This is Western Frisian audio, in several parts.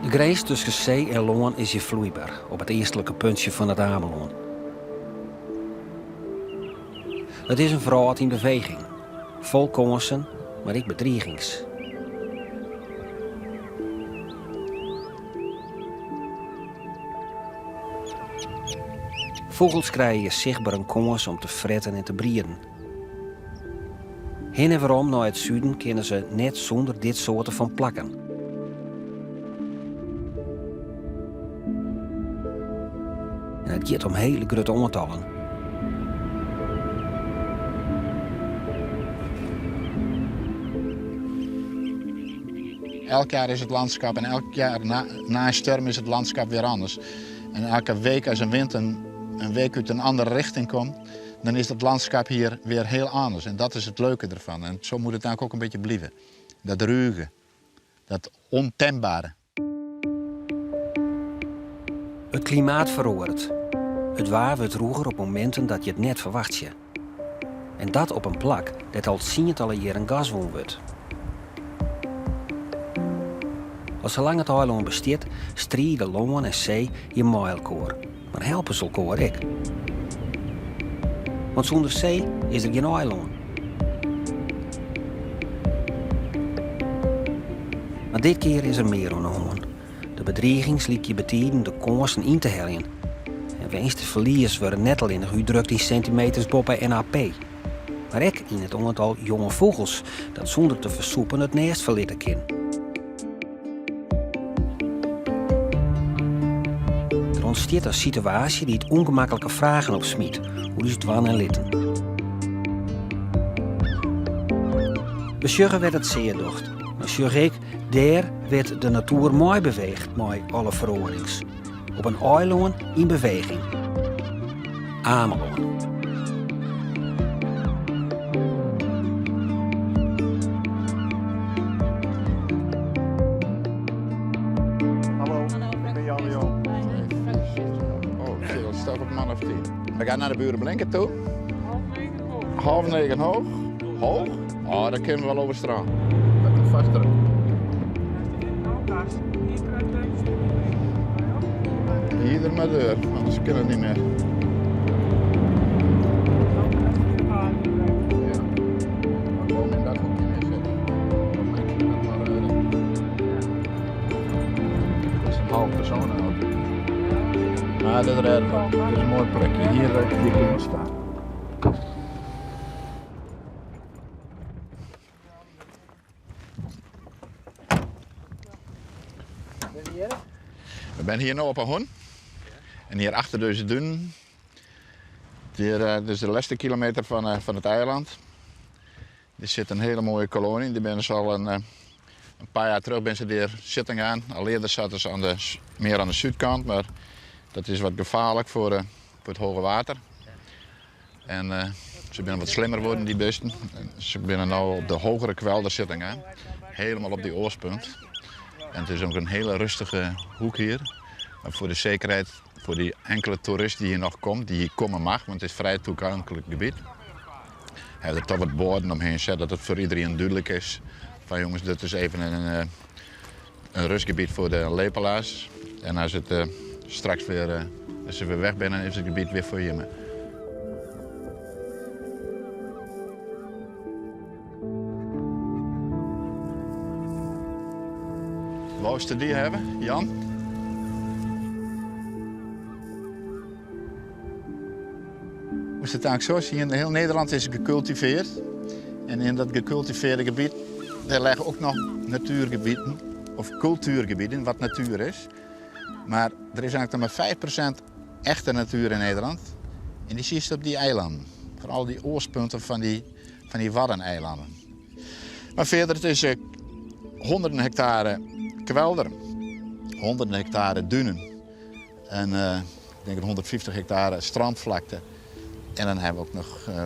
De grins tusken see en lân is hjir floeiber op it eastlike puntsje fan It Amelân. It is in wrâld yn beweging, fol kânsen, mar ek bedrigings. Fûgels krije hjir sichtber in kâns om te fretten en te brieden. Hinne en werom nei it suden kinne se net sûnder dit soarte fan plakken. En it giet om hiele grutte oantallen. Elk jaar is het landschap en elk jaar na, na een storm is het landschap weer anders. En elke week als een wind een, een week uit een andere richting komt, dan is dat landschap hier weer heel anders. En dat is het leuke ervan. En zo moet het eigenlijk ook een beetje blijven. Dat ruige, dat ontembare. It klimaat feroaret. It waar wurdt rûger op mominten dat je it net ferwachtsje. En dat op in plak dêr't al tsientallen jierren gas wûn wurdt. Al salang it eilân bestiet, stride lân en see hjir mei elkoar, mar helpe se elkoar ek. Want sûnder see is der gjin eilân. Mar dit kear is der mear oan 'e hân. De bedrigings lykje betiden de kânsen yn te heljen. En winst en ferlies wurde net allinnich útdrukt yn sintimeters boppe NAP, mar ek yn it oantal jonge fûgels dat sûnder te fersûpen it nêst ferlitte kin. Der ûntstiet in situaasje dy't ûngemaklike fragen opsmyt oer ús dwaan en litten. We sjogge wêr't it sear docht, mar sjogge ek dêr wêr't de natoer meibeweecht mei alle feroarings. Op in eilân yn beweging. Amelân. Hallo, ik ben Jan de Jong. Oh, ik zie dat staat op man of 10. We gaan naar de buren Blinken toe. 8.30 hoog. Hoog? Oh, daar kunnen we wel over strand. Vast erop. Hier er maar deur, anders kan het niet meer. Ja. Gewoon in dat hoekje neerzetten. Dat is een half persoon auto. Maar dat redden we. Dat is een mooi plekje. Hier, hier kunnen we staan. We zijn hier nu op een hon. En hier achter deze duinen, hier, eh, dus de laatste kilometer van, eh, van het eiland. Er zit een hele mooie kolonie. Die ben ze al een, eh, een paar jaar terug ben ze daar zitten gaan. Al eerder zaten ze aan de, meer aan de zuidkant, maar dat is wat gevaarlijk voor, voor het hoge water. En uh, ze zijn wat slimmer worden, die beesten. Ze zijn nu op de hogere kwelder zitten gaan. Helemaal op die oorspunt. En het is ook een hele rustige hoek hier. Maar voor de zekerheid, voor die enkele toerist die hier nog komt, die hier komen mag, want het is vrij toegankelijk gebied. Hij er toch wat borden omheen zet, dat het voor iedereen duidelijk is. Van jongens, dit is even een, eh, een rustgebied voor de lepelaars. En als het uh, straks weer, uh, als ze weer weg zijn, is het gebied weer voor je. Wou die hebben, Jan? Moest het eigenlijk zo zien, heel Nederland is gecultiveerd. En in dat gecultiveerde gebied, daar liggen ook nog natuurgebieden of cultuurgebieden, wat natuur is. Maar er is eigenlijk nog maar 5% echte natuur in Nederland. En die zie je op die eilanden. Vooral die oorspunten van die, van die Waddeneilanden. Maar verder, het is eh, honderden hectare kwelder, honderden hectare dunen. En uh, ik denk 150 hectare strandvlakte. En dan hebben we ook nog uh,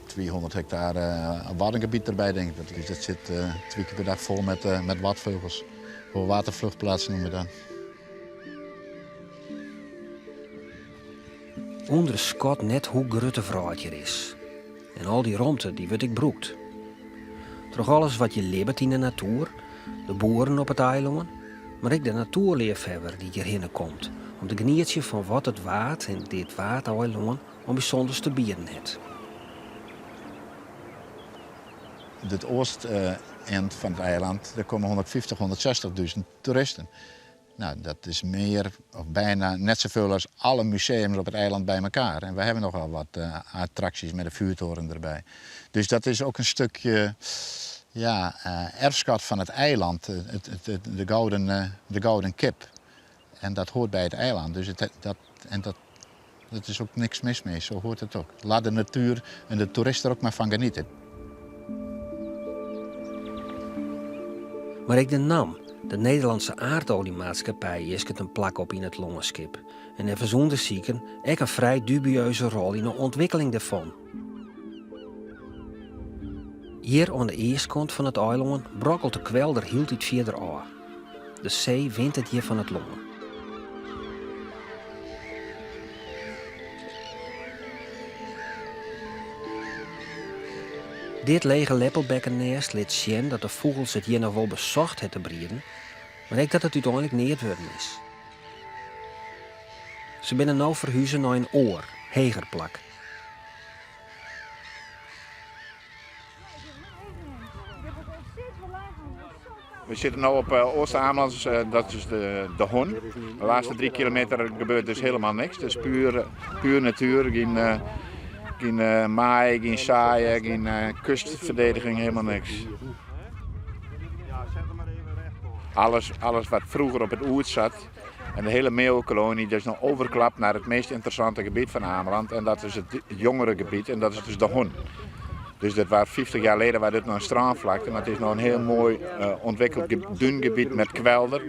200 hectare uh, waddengebied erbij, denk ik. Dus dat zit uh, twee keer per dag vol met, uh, met wadvogels. Voor watervluchtplaatsen noemen we dat. Underskat net hoe grut de wrâld hjir is. En al dy romte dy wurdt ek brûkt. Troch alles wat hjir libbet yn de natoer, de boeren op it eilân. Mar ek de natoerleafhawwer dy't hjirhinne komt om te genietsjen fan wat it Waad en dit Waadeilân oan bysûnders te bieden hat. It oosteind fan it eiland, dêr komme 150, 160.000 toeristen. Nou, dat is mear of bijna net safolle as alle museums op it eiland by mekaar. En we hawwe nochal wat attraksjes mei de vuurtoren derby. Dus dat is ek in stikje ja, erfskat fan it eiland, de gouden kip. En dat heart by it eiland. Dus it, dat, en dat, dat is ek niks mis mei, sa heart it ek. Lit de natuer en de toerist der ek mar fan genietsje. Mar ek de NAM, de Nederlandse Aardoliemaatschappij, easket in plak op yn it lânskip. En neffens ûndersiken ek in frij dubieuze rol yn 'e ûntwikkeling dêrfan. Hjir oan de eastkant fan it eilân brokkelt de kwelder hieltyd fierder ôf. De see wint it hjir fan it lân. Dit lege leppelbekkennêst lit sjen dat de fûgels it hjir noch wol besocht ha te brieden, mar ek dat it úteinlik neat wurden is. Se binne no ferhuze nei in oar, heger plak. We sitte no op Oost-Ameland, dat is de Hon. De lêste 3 kilometer gebeurt dus hielendal niks. Het is puer, puer natuer, gjin, gjin maai, gjin saaie, gjin kustferdediging, hielendal niks. Alles, alles wat froeger op it Oerd siet en de hiele meeuwenkoloanje, dat is no oerklapt nei it meast ynteressante gebiet fan Ameland en dat is it jongere gebiet en dat is dus de Hon. Dus dat wie 50 jier lyn wie dit noch in strânflakte, mar it is no in hiel moai ûntwikkele dúngebiet mei kwelder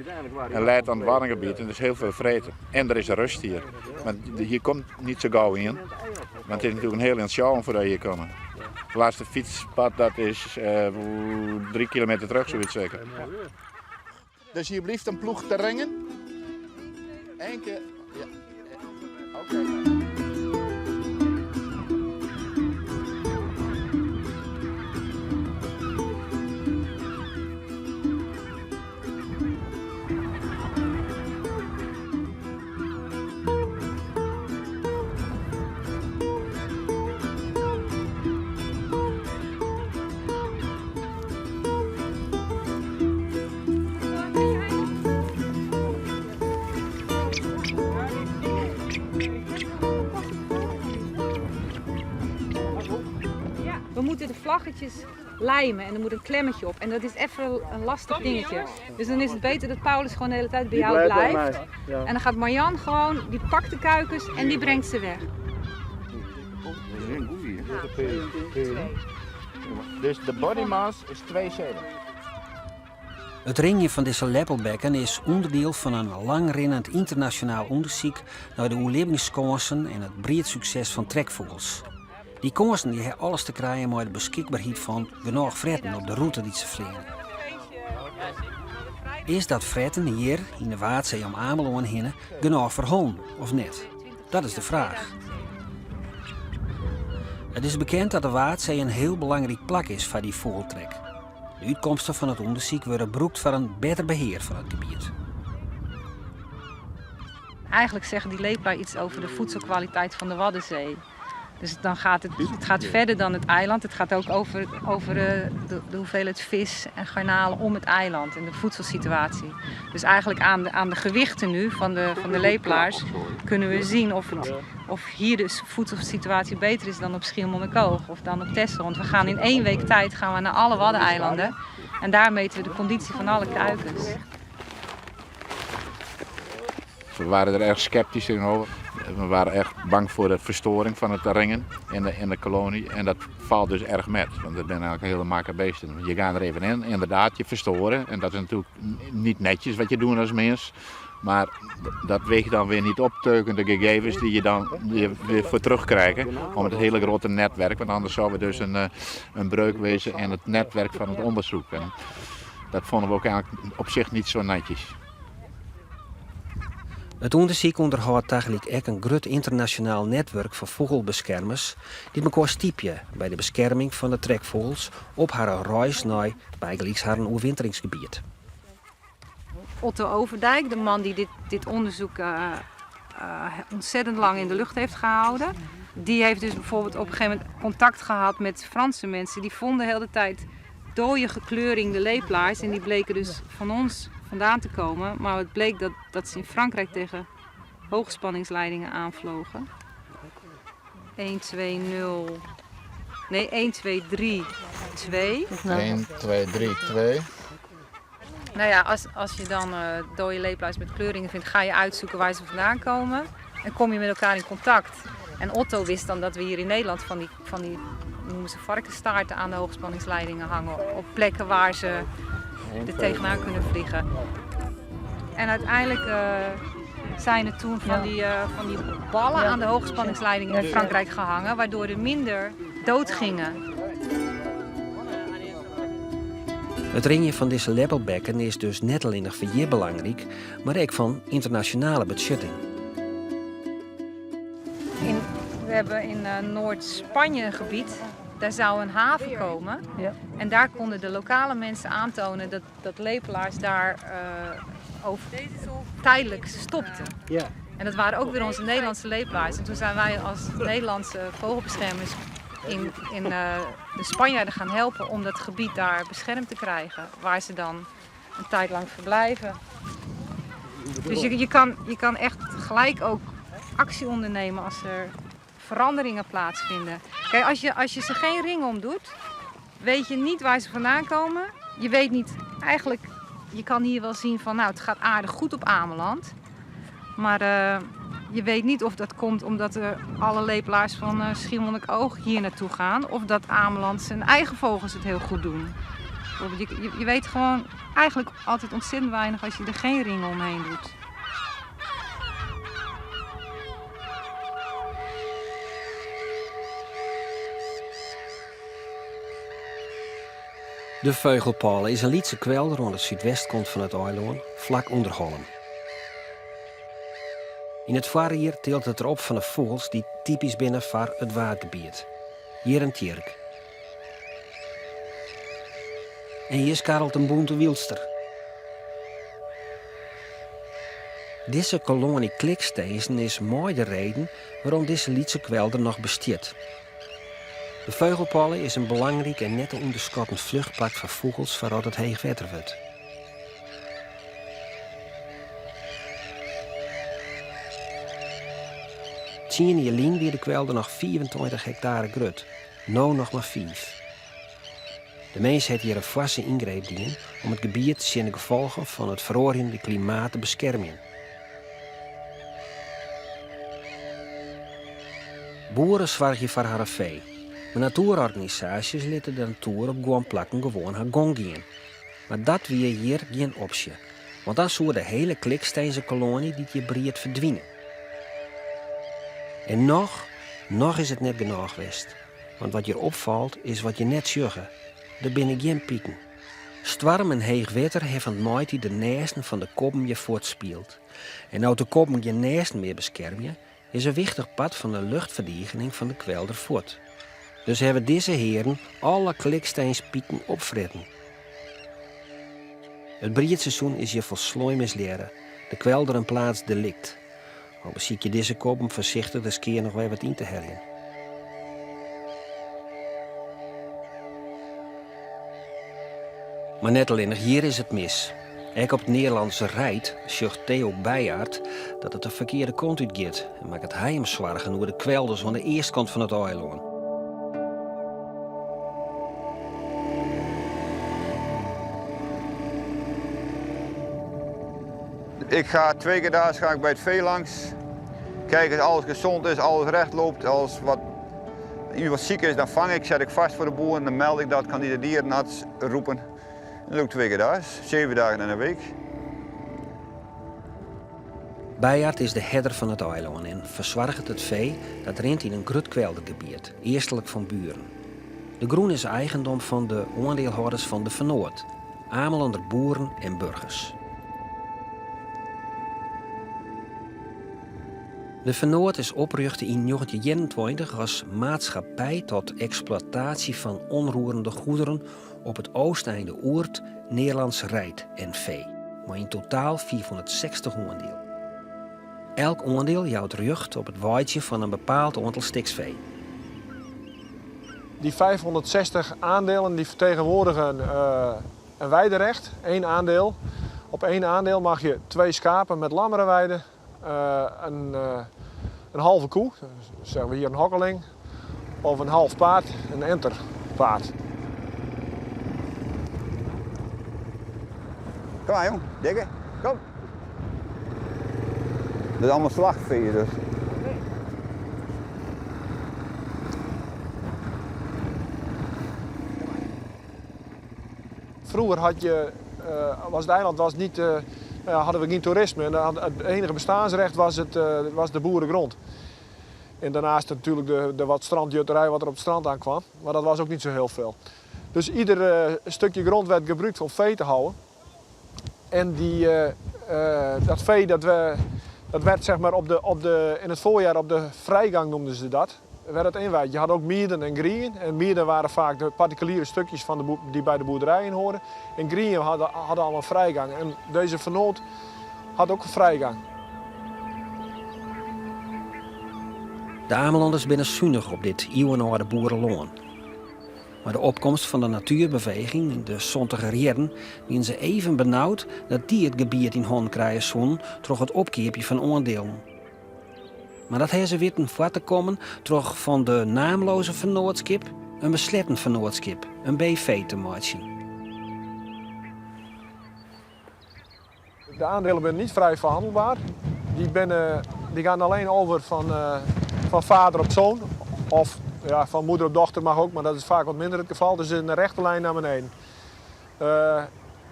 en leit oan it Waddengebiet en der is hiel folle freten. En der is rêst hjir, want hjir komt net sa gau ien, want it is natuerlik in hiel ein sjouwen foardat je hjir komme. It lêste fytspad dat is 3 kilometer terug, sayts seker. Dus hjir bliuwt in ploech te ringen. Eén kear. Ja. Oké. We moeten de vlaggetjes lijmen en er moet een klemmetje op. En dat is even een lastig dingetje. Dus dan is het beter dat Paulus gewoon de hele tijd bij jou blijft. En dan gaat Marjan gewoon, die pakt de kuikens en die brengt ze weg. Dus de body mass is 2,7. It ringjen fan dizze leppelbekken is ûnderdiel fan in langrinnend ynternasjonaal ûndersyk nei de oerlibbingskânsen en it briedsukses fan trekfûgels. Dy kânsen dy hawwe alles te krijen mei de beskikberheid fan genôch fretten op de rûte dy't se fleane. Is dat fretten hjir yn de Waadsee om Amelân hinne genôch foarhannen of net? Dat is de fraach. It is bekend dat de Waadsee in hiel belangryk plak is foar dy fûgeltrek. De útkomsten fan it ûndersyk wurde brûkt foar in better behear fan it gebiet. Eigenlijk zeggen die lepelaar iets over de voedselkwaliteit van de Waddenzee. Dus dan gaat het, het gaat verder dan het eiland. Het gaat ook over de hoeveelheid vis en garnalen om het eiland en de voedselsituatie. Dus eigenlijk aan de gewichten nu van de lepelaars kunnen we zien of hier de voedselsituatie beter is dan op Schiermonnikoog of dan op Texel. Want we gaan in één week tijd gaan we naar alle Waddeneilanden en daar meten we de conditie van alle kuikens. We waren der erch skeptysk tsjinoer. We wienen echt bang foar de fersteuring fan it ringen yn de koloanje. En dat falt dus erch mei, want dat binne eigenlik hiele makke bisten. Je geane der even yn, ynderdaad, je fersteure. En dat is natuerlik net netsjes wat je dogge as mins. Mar dat weacht dan wer net op tsjin de gegevens dy't je dan wer foar terugkrijge. Om it hiele grutte netwurk, want oars soe we dus in breuk wêze yn it netwurk fan it ûndersyk. En dat fûnen we ek eigenlik op sich net sa netsjes. It ûndersyk ûnderhâldt tagelyk ek in grut ynternasjonaal netwurk fan fûgelbeskermers dy't mekoar stypje by de beskerming fan de trekfûgels op harren reis nei bygelyks harren oerwinteringsgebiet. Otto Overdijk, de man die dit, dit onderzoek ontzettend lang in de lucht heeft gehouden. Die heeft dus bijvoorbeeld op een gegeven moment contact gehad met Franse mensen. Die vonden heel de tijd dode gekleuring de lepelaars. En die bleken dus van ons vandaan te komen. Maar het bleek dat, dat ze in Frankrijk tegen hoogspanningsleidingen aanvlogen. 1, 2, 0. Nee, 1, 2, 3, 2. 1, 2, 3, 2. Nou ja, als, als je dan dode lepelaars met kleuringen vindt, ga je uitzoeken waar ze vandaan komen. En kom je met elkaar in contact. En Otto wist dan dat we hier in Nederland van die, van die noemen ze varkenstaarten aan de hoogspanningsleidingen hangen. Op plekken waar ze er tegenaan kunnen vliegen. En uiteindelijk zijn er toen van die, van die ballen aan de hoogspanningsleidingen in Frankrijk gehangen, waardoor er minder dood gingen. It ringjen fan dizze leppelbekken is dus net allinnich foar hjir belangryk, mar ek fan ynternasjonale betsjutting. In, we hebben in Noord-Spanje een gebied, daar zou een haven komen. Ja. En daar konden de lokale mensen aantonen dat, dat lepelaars daar over tijdelijk stopten. Ja. En dat waren ook weer onze Nederlandse lepelaars. En toen zijn wij als Nederlandse vogelbeschermers in, in de Spanjaarden gaan helpen om dat gebied daar beschermd te krijgen. Waar ze dan een tijd lang verblijven. Dus je, je kan echt gelijk ook actie ondernemen als er veranderingen plaatsvinden. Kijk, als je ze geen ring om doet, weet je niet waar ze vandaan komen. Je weet niet, eigenlijk, je kan hier wel zien van, nou, het gaat aardig goed op Ameland. Maar je weet niet of dat komt omdat er alle lepelaars van Schiermonnikoog hier naartoe gaan. Of dat Ameland zijn eigen vogels het heel goed doen. Bijvoorbeeld, Je, je, je weet gewoon eigenlijk altijd ontzettend weinig als je er geen ringen omheen doet. De Feugelpôle is in lytse kwelder oan de súdwestkant fan it eilân, flak ûnder Hollum. Yn it foarjier tilt it der op fan de fûgels dy't typysk binne foar it Waadgebiet. Hjir in tjirk. En hjir skarrelt in bûnte wilster. Dizze koloanje klikstinzen is mei de reden wêrom't dizze lytse kwelder noch bestiet. De Feugelpôle is in belangryk en net te ûnderskatten fluchtplak foar fûgels foar as it heech wetter wurdt. Tsien jier lyn wie de kwelder noch 25 hektare grut, no noch mar fiif. De mins hat hjir in foarse yngreep dien om it gebiet tsjin de gefolgen fan it feroarjende klimaat te beskermjen. Boeren soargje foar harren fee, mar natoerorganisaasjes litte de natoer op guon plakken gewoan har gong gean. Mar dat wie hjir gjin opsje, want dan soe de hiele klikstinzekoloanje dy't hjir briedt ferdwine. En noch, noch is it net genôch west. Want wat hjir opfalt is wat je net sjogge, der binne gjin piken. Stoarm en heech wetter ha fan 't maitiid de nêsten fan de kobben hjir fuortspield. En no't de kobben gjin nêsten mear beskermje, is in wichtich part fan de luchtferdigening fan de kwelder fuort. Dus hawwe dizze hearen alle klikstinspiken opfretten. It briedseizoen is hjir folslein mislearre, de kwelder in plaats delikt. Al besykje dizze kobben foarsichtich de skea noch wer wat yn te heljen. Mar net allinnich hjir is it mis. Ek op it Nederlandse Reid sjocht Theo Beijaard dat it de ferkearde kant út giet en makket hy him soargen oer de kwelders oan de eastkant fan it eilân. Ik ga twee keer daags ga ik bij het vee langs. Kijken of alles gezond is, alles recht loopt. Als wat, iemand wat ziek is, dan vang ik, zet ik vast voor de boeren. Dan meld ik dat, kan die de dierenarts roepen. Dat doe ik twee keer daags, 7 dagen in de week. Beijaard is de herder fan it eilân en fersoarget it fee dat rint yn in grut kweldergebiet, eastlik fan Bueren. De grûn is eigendom fan de oandielhâlders fan de Vernoord, Amelander boeren en burgers. De Vernoord is oprjochte yn 1921 as maatschappij tot exploitatie van onroerende goederen op het Oosteinde Oerd Nederlands Reid NV. Mei yn totaal 560 oandielen. Elk oandiel jout rjocht op it weidzjen fan in bepaald oantal stiks fee. Die 560 aandelen die vertegenwoordigen een weiderecht, één aandeel. Op één aandeel mag je twee schapen met lammeren weiden, een, een halve koe, zeggen we hier een hokkeling, of een half paard, een enterpaard. Kom maar jong, dikke, kom. Dat is allemaal slachtvee dus. Vroeger had je, was het eiland was niet, nou ja, hadden we geen toerisme. En het enige bestaansrecht was, het, was de boerengrond. En daarnaast natuurlijk de, de wat strandjutterij wat er op het strand aankwam. Maar dat was ook niet zo heel veel. Dus ieder stukje grond werd gebruikt om vee te houden. En die, dat vee dat, we, dat werd zeg maar op de, op de, in het voorjaar op de vrijgang noemden ze dat. Werd het inwijd. Je had ook mieden en grieën. En mieden waren vaak de particuliere stukjes van de die bij de boerderijen hoorden. En grieën hadden, hadden al een vrijgang. En deze vernoot had ook een vrijgang. De Amelanders binne sunich op dit iuwenâlde boerelân. Mei de opkomst fan de natuerbeweging yn de santiger jierren wiene se even benaud dat dy it gebiet yn hannen krije soenen troch it opkeapjen fan oandielen. Mar dat hawwe se witten foar te kommen troch fan de naamloze fernoatskip in besletten fernoatskip, in BV, te meitsjen. De aandelen binne niet vrij verhandelbaar. Die, binnen, die gaan alleen over van, van vader op zoon. Of ja, van moeder op dochter mag ook, maar dat is vaak wat minder het geval. Dus in de rechte lijn naar beneden.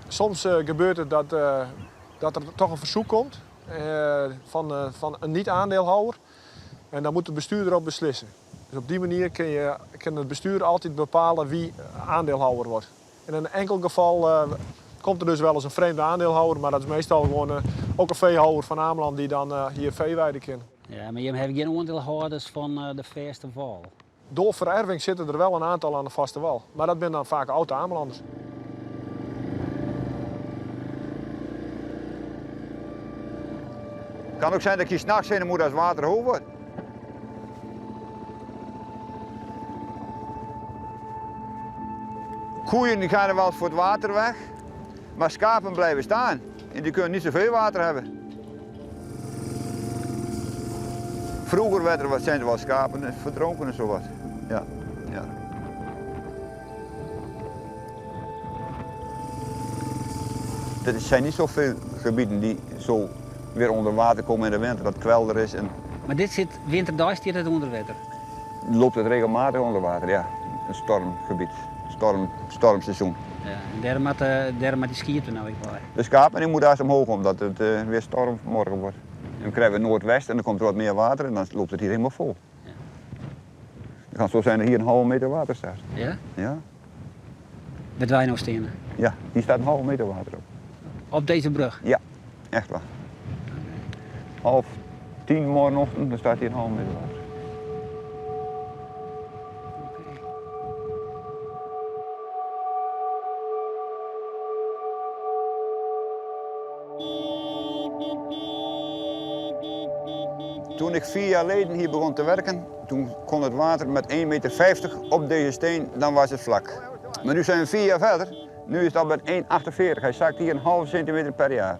Soms gebeurt het dat, dat er toch een verzoek komt van, van een niet-aandeelhouder. En dan moet het bestuur erop beslissen. Dus op die manier kun je, kan het bestuur altijd bepalen wie aandeelhouder wordt. In een enkel geval komt er dus wel eens een vreemde aandeelhouder, maar dat is meestal gewoon ook een veehouder van Ameland die dan hier vee weiden kan. Ja, maar je hebt geen oandielhâlders fan de fêste wâl. Door vererving zitten er wel een aantal aan de vaste wal. Maar dat zijn dan vaak oude Amelanders. Het kan ook zijn dat je s'nachts in moet als water hoog wordt. Koeien die gaan er wel voor het water weg, maar schapen blijven staan. En die kunnen niet zoveel water hebben. Vroeger werd er wat, zijn er wel schapen verdronken en zo wat. Ja, ja. Er zijn niet zoveel gebieden die zo weer onder water komen in de winter, dat kwelder is. En Maar dit sit winterdeis stiet it ûnder wetter? Loopt het regelmatig onder water, ja. Een stormgebied, storm, stormseizoen. Ja, en dêrom moat, dêrom moat dy skiep der no ek wei. De schapen die moeten eerst omhoog omdat het weer storm morgen wordt. En dan krijgen we noordwest en dan komt er wat meer water en dan loopt het hier helemaal vol. Ja. Het kan zo zijn dat hier een halve meter water staat. Ja? Ja. Wêr't wy no steane? Ja, hier staat een halve meter water op. Op deze brug? Ja, echt waar. 9:30 morgenochtend, dan staat hier een halve meter water. Toen ik 4 jaar geleden hier begon te werken, toen kon het water met 1,50 meter op deze steen, dan was het vlak. Maar nu zijn we 4 jaar verder, nu is het al met 1,48. Hij zakt hier een halve centimeter per jaar.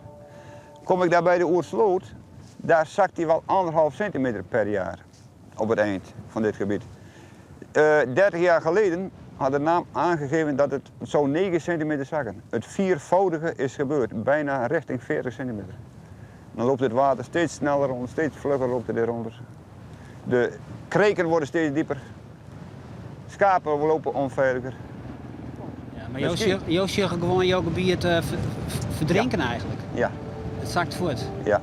Kom ik daar bij de Oersloot, daar zakt hij wel 1,5 centimeter per jaar op het eind van dit gebied. 30 jaar geleden had de NAM aangegeven dat het zou 9 centimeter zakken. Het viervoudige is gebeurd, bijna richting 40 centimeter. Dan loopt het water steeds sneller rond, steeds vlugger loopt het eronder. De kreken worden steeds dieper. Schapen lopen onveiliger. Ja, maar jo sjogge gewoan jo gebiet ferdrinken eigenlijk. Ja. It sakt fuort. Ja.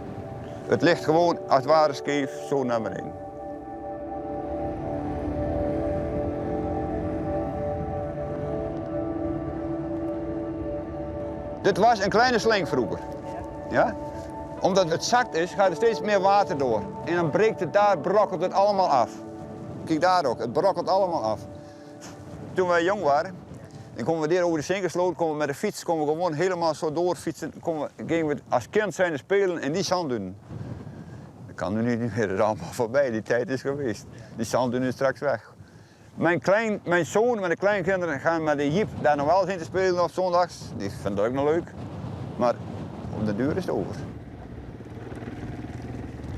Het ligt gewoon als het ware scheef zo naar beneden. Dit was een kleine sling vroeger. Ja? Omdat het zakt is, gaat er steeds meer water door. En dan breekt het daar, brokkelt het allemaal af. Kijk daar ook, het brokkelt allemaal af. Toen wij jong waren, Dan komen we daar over de Zinkersloot, komen we met de fiets, komen we gewoon helemaal zo doorfietsen. Komen we, gingen we als kind zijn spelen in die zanddunen. Dat kan nu niet meer, dat is allemaal voorbij, die tijd is geweest. Die zanddunen is straks weg. Mijn, klein, mijn zoon met de kleinkinderen gaan met de jeep daar nog wel eens in te spelen op zondags. Die vinden dat ook nog leuk. Maar op de duur is het over.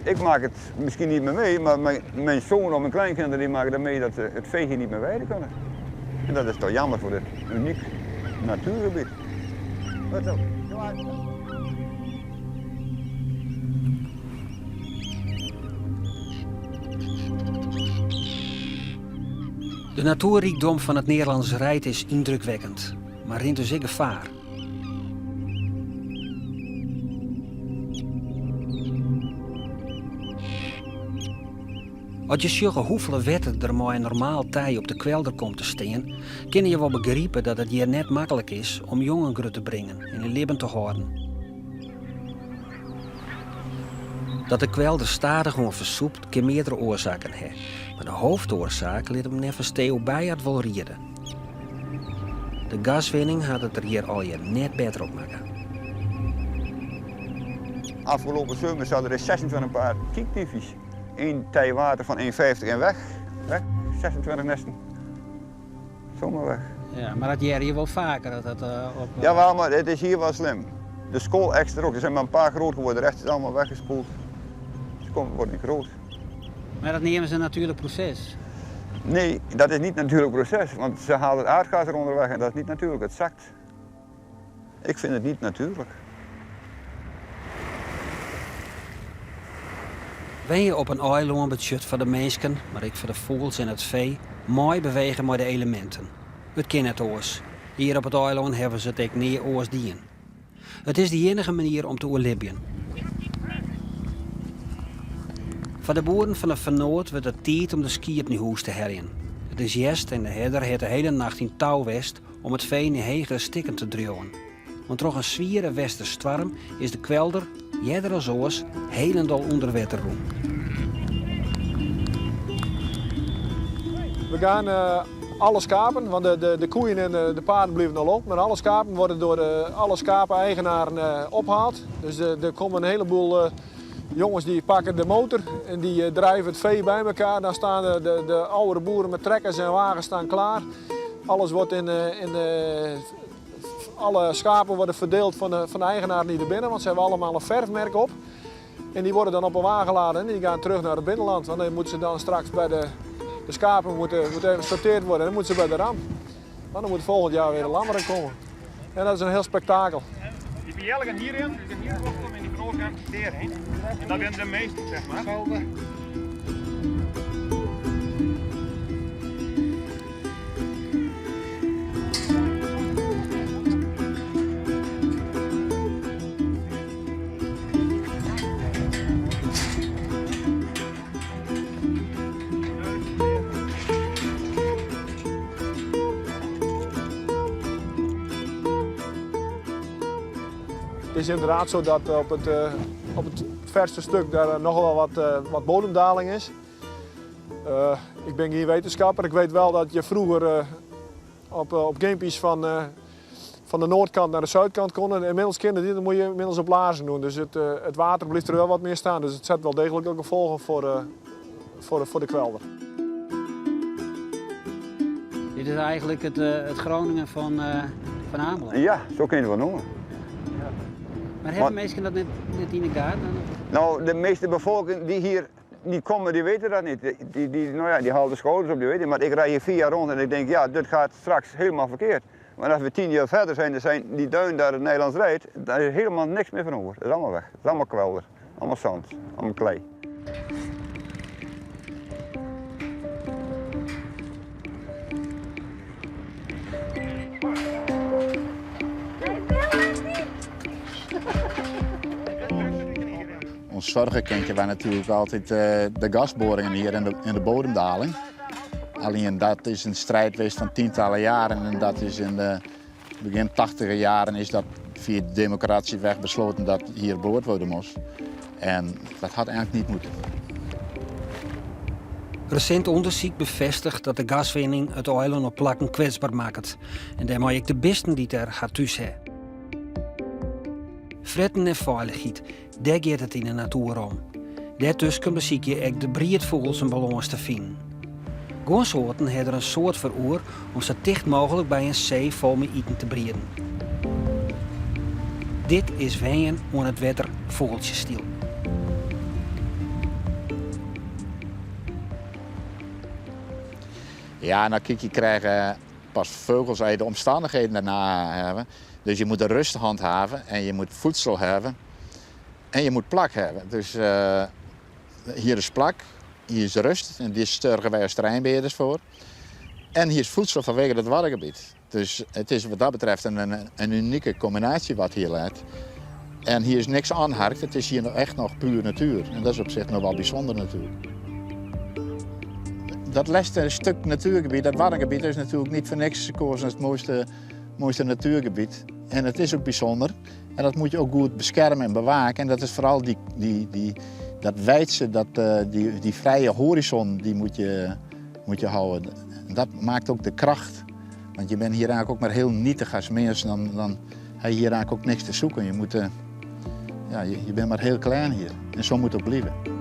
Ik maak het misschien niet meer mee, maar mijn, mijn zoon of mijn kleinkinderen die maken het mee dat ze het vee hier niet meer weiden kunnen. En dat is toch jammer voor dit uniek natuurgebied. Wat dan? De natoerrykdom fan it Nederlands Reid is yndrukwekkend, mar rint dus ek gefaar. As je sjogge hoefolle wetter der mei in normaal tij op de kwelder komt te stean, kinne je wol begripe dat it hjir net maklik is om jongen grut te bringen en yn libben te hâlden. Dat de kwelder stadichoan fersûpt kin meardere oarsaken ha, mar de hoofdoarsaak lit him neffens Theo Beijert wol riede. De gaswinning hat it der hjir allegear net better op makke. Afgelopen zomer zaten er 26 paar kiekdiefjes. Eén tij water van 1,50 en weg. Weg. 26 nesten. Zomaar weg. Ja, mar dat hearre je wol faker dat dat op. Jawel, maar het is hier wel slim. De school extra ook. Er zijn maar een paar groot geworden. De rest is allemaal weggespoeld. Ze komen, worden niet groot. Mar dat neame se in natuerlik proses? Nee, dat is niet natuurlijk proces. Want ze halen het aardgas eronder weg en dat is niet natuurlijk. Het zakt. Ik vind het niet natuurlijk. Wenje op in eilân betsjut foar de minsken, mar ek foar de fûgels en it fee, meibewege mei de eleminten. It kin net oars. Hjir op it eilân hawwe se it ek nea oars dien. It is de iennige manier om te oerlibjen. Foar de boeren fan de Van Noord wurdt it tiid om de skiep nei hûs te heljen. It is hjerst en de herder hat de hiele nacht yn tou west om it fee nei hegere stikken te driuwen. Want troch in swiere westerstoarm is de kwelder, earder as oars, hielendal ûnder wetter rûn. We gaan alle skapen, want de, de, de koeien en de, de paarden blijven nog lopen, maar alle skapen worden door de, alle skapen-eigenaren opgehaald. Dus er komen een heleboel jongens die pakken de motor en die drijven het vee bij elkaar. Dan staan de, de, de oude boeren met trekkers en wagens staan klaar. Alles wordt in, in alle schapen worden verdeeld van de eigenaren die er binnen, want ze hebben allemaal een verfmerk op. En die worden dan op een wagen geladen en die gaan terug naar het binnenland. Want dan moeten ze dan straks bij de, de schapen moeten even gesorteerd worden en dan moeten ze bij de ram. Want dan moet volgend jaar weer de lammeren komen. En dat is een heel spektakel. Die bijelgen hierin, die hier en die van gaan hierheen. En dat zijn de meeste, zeg maar. Het is inderdaad zo dat op het verste stuk daar nogal wel wat bodemdaling is. Ik ben geen wetenschapper. Ik weet wel dat je vroeger op gimpies van de noordkant naar de zuidkant kon. En inmiddels kinderen, die, dat moet je inmiddels op laarzen doen. Dus het water blijft er wel wat meer staan. Dus het zet wel degelijk ook gevolgen voor de kwelder. Dit is eigenlijk het Groningen van Ameland. Ja, zo kun je het wel noemen. Ja. Maar hebben mensen dat net in de gaten? Nou, de meeste bevolking die hier niet komen, die weten dat niet. Die halen de schouders op, die weten het. Maar ik rij hier 4 jaar rond en ik denk, ja, dit gaat straks helemaal verkeerd. Maar als we 10 jaar verder zijn, dan zijn die duin daar het Nederlands rijdt, daar is helemaal niks meer van over. Dat is allemaal weg. Dat is allemaal kwelder, allemaal zand, allemaal klei. Ons zorgenkindje waren natuurlijk altijd de gasboringen hier in de bodemdaling. Alleen dat is een strijd geweest van tientallen jaren en dat is in de begin 80er jaren is dat via de democratieweg besloten dat hier boord worden moest. En dat had eigenlijk niet moeten. Resint ûndersyk befêstiget dat de gaswinning it eilân op plakken kwetsber makket en dêrmei ek de bisten dy't dêr har thús ha. Fretten en feilichheid, dêr giet it yn de natoer om. Dêrtusken besykje ek de briedfûgels in balâns te finen. Guon soarten ha der in soad foar oer om sa ticht mooglik by in see fol mei iten te brieden. Dit is wenjen oan it wetter fûgeltsjestyl. Ja, nou kijk, je krijgt pas vogels als je de omstandigheden daarna hebben. Dus je moet de rust handhaven en je moet voedsel hebben. En je moet plak hebben. Dus uh, hier is plak, hier is rust en die zorgen wij als terreinbeheerders voor. En hier is voedsel vanwege het Waddengebied. Dus het is wat dat betreft een, een, een unieke combinatie wat hier ligt. En hier is niks aanharkt, het is hier nog echt nog puur natuur. En dat is op zich nog wel bijzonder natuurlijk. Dat laatste stuk natuurgebied, dat Waddengebied, is natuurlijk niet voor niks gekozen als het mooiste, mooiste natuurgebied. En het is ook bijzonder. En dat moet je ook goed beschermen en bewaken. En dat is vooral die, die, die, dat wijdse, dat, uh, die, die vrije horizon, die moet je, moet je houden. En dat maakt ook de kracht. Want je bent hier eigenlijk ook maar heel nietig als mens. Dan, dan heb je hier eigenlijk ook niks te zoeken. Je, moet, uh, ja, je, je bent maar heel klein hier. En zo moet het ook blijven.